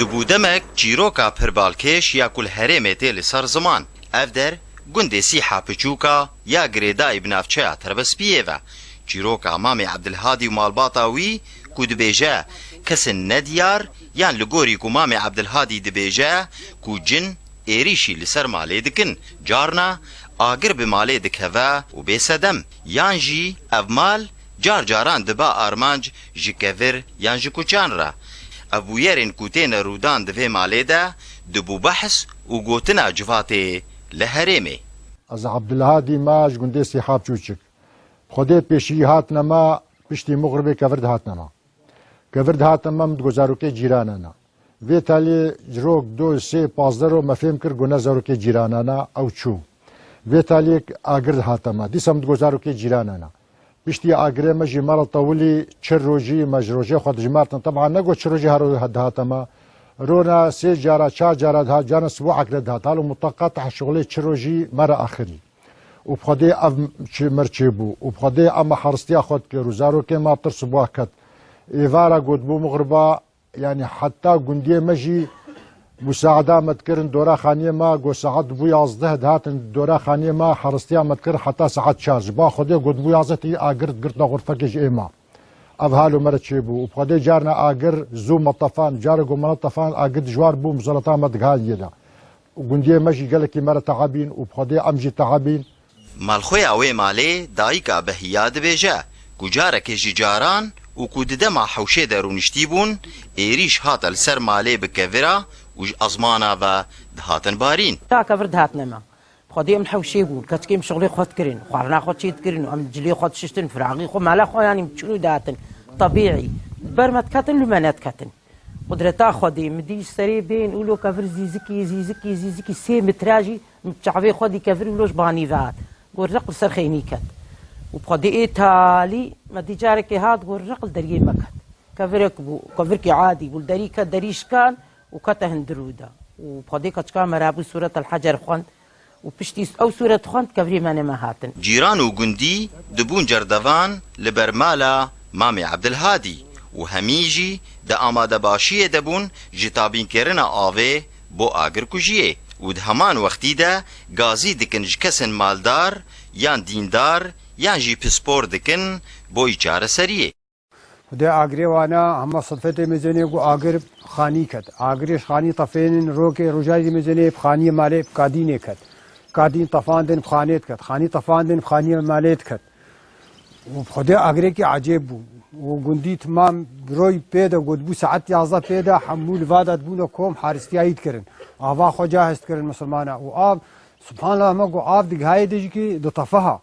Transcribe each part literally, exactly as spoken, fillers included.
Dibû demek çîroka pir balkêş ya ku li herêmê tê li ser ziman. Ev der gundê Sîha Piçûka ya girêdayî bi navçeya Terbespiyê ve. Çîroka Mamê Ebdilhadî û malbata wî ku dibêje kesên nediyar yan li gorî ku Mamê Ebdilhadî dibêje ku cin êrîşî li ser malê dikin, carna agir bi malê dikeve û bê sedem, yan jî ev mal car caran dibe armanc ji kevir yan ji kuçan re. Ev bûyerên ku têne rûdan di vê malê de dibû behs û gotina civatê li herêmê. Ez Ebdilhadî me ji gundê Sîhab Çûçik. Xwedê pêşî hatine me, piştî mixribê kevir dihatine me. Kevir dihatine me, min digot zarokê cîranana. Vê talê rok, do, sê, pazdeh ro me fêm kir, got ne zarokê cîranana, ew çû. Vê talê agir dihate me. Dîsa min digot zarokê cîranana. Piştî agirê me jî me re tewilî çil rojî me ji rojê xwe dijimartin. Teban ne got çil rojî her roj dihate me. Rona sê cara, çar cara dihat, carna sibû agirê dihat. Halo muteqa teh şixulê çil rojî me re axirî. Û bi Xwedê ev çi mir çêbû. Û bi Xwedê em heristiya xwe dikir û zarokê me tir sibû ket. Êvara got bû mixriba, yanî heta gundiyê me jî musaada me dikirin dora xaniyê me, got saet bû yazdeh dihatin dora xaniyê me, heristiya me dikir heta saet çar. Ji ba Xwedê got bû yazdeh tî agir girtine xurfekê ji ê me. Ev halo me re çêbû. Û bi Xwedê carna agir zû me tefan, carê got me netefan, agir dijwar bû, muzaleta me digiha yê de. Û gundiyê me jî gelekî me re teha bîn û bi Xwedê em jî teha bîn. Malxweya wê malê dayika Behiya dibêje ku carekê ji caran û ku di dema hewşê de rûniştî bûn, êrîş hate li ser malê bi kevira û ji ezmana ve dihatin barîn. Ta kevir dihatine me. Bi Xwedê em li hewşê bûn, keçikê em şixulê xwe dikirin, xwarina xwe çê dikirin û em cilê xwe dişiştin, firaxî xwe, mala xwe yanî çûn û dihatin. Tebîî. Ber me diketin, li me nediketin. Qudreta Xwedê, min dî ji serê bên û lo kevir zîzikî, zîzikî, zîzikî sê metre jî min çavê xwe dî kevir û lo ji banî ve hat. Got req li ser xeynî ket. Û bi Xwedê ê talî me dî carekê hat, got req li deriyê me ket. Kevirek bû, kevirkî adî bû, li derî ket, derî şikan û kete hundir û de. Û bi Xwedê keçika me rabû Sûret El Hecer xwend. Û piştî ew sûret xwend kevirê me neme hatin. Cîran û gundî dibûn cerdevan li ber mala Mamê Ebdilhadî û hemî jî di amadebaşiyê de bûn ji tabînkirina avê bo agirkujiyê û di heman wextî de gazî dikin ji kesên maldar yan dîndar yan jî pispor dikin boyî çareseriyê. Xwedê agirê wana hema silfetê mezenê ku agir xanî ket. Agirê ji xanî tefênin rokê rojayî mezenê bi xaniyê malê bi kadînê ket. Kadîn tefandin bi xanê diket. Xanî tefandin bi xaniyê malê diket. Û bi Xwedê agirekî ecêb bû. Û gundî timam roy pê de got bû saet yazdeh pê de hemû li va de dibûne kom haristiyayî dikirin. Ava xwe cahiz dikirin misilmana. Û av, subhanallah, me got av digihayê de jî kî ditefiha.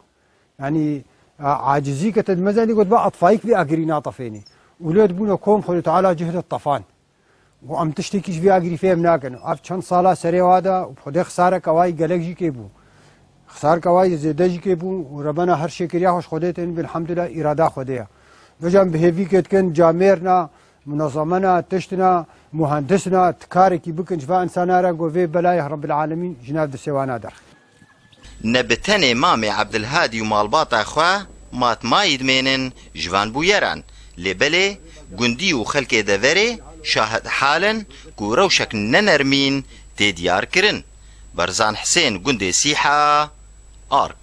Yanî, a, acizî ke te dimezenî got, ba etfayîk vî agirî natefênî. Û lê dibûne kom Xwedê Teala cih de tefan. Û em tiştekî ji vî agirî fêm nakin. Ev çend sala serê wa de, û bi Xwedê xisareke wa yî gelek jî kê bû. Xisareke wa yî zêde jî kê bû û rebena her şêkiriya xwe ji Xwedê tên, elhamdulillah, îrada Xwedê ye. Vêca em bi hêvî kê dikin, camêr ne, munezeme ne, tişt ne, muhendis ne, ti karekî bikin ji va insana re, got vê belayê Rebbil Alemîn ji nav destê wan naderxe. Ne bi tenê Mamê Ebdilhadî û malbata xwe matmayî dimênin ji van bûyeran, lê belê gundî û xelkê deverê şahid hal in ku rewşek nenermîn tê diyar kirin. Berzan Hisên, gundê Sîha, Ark.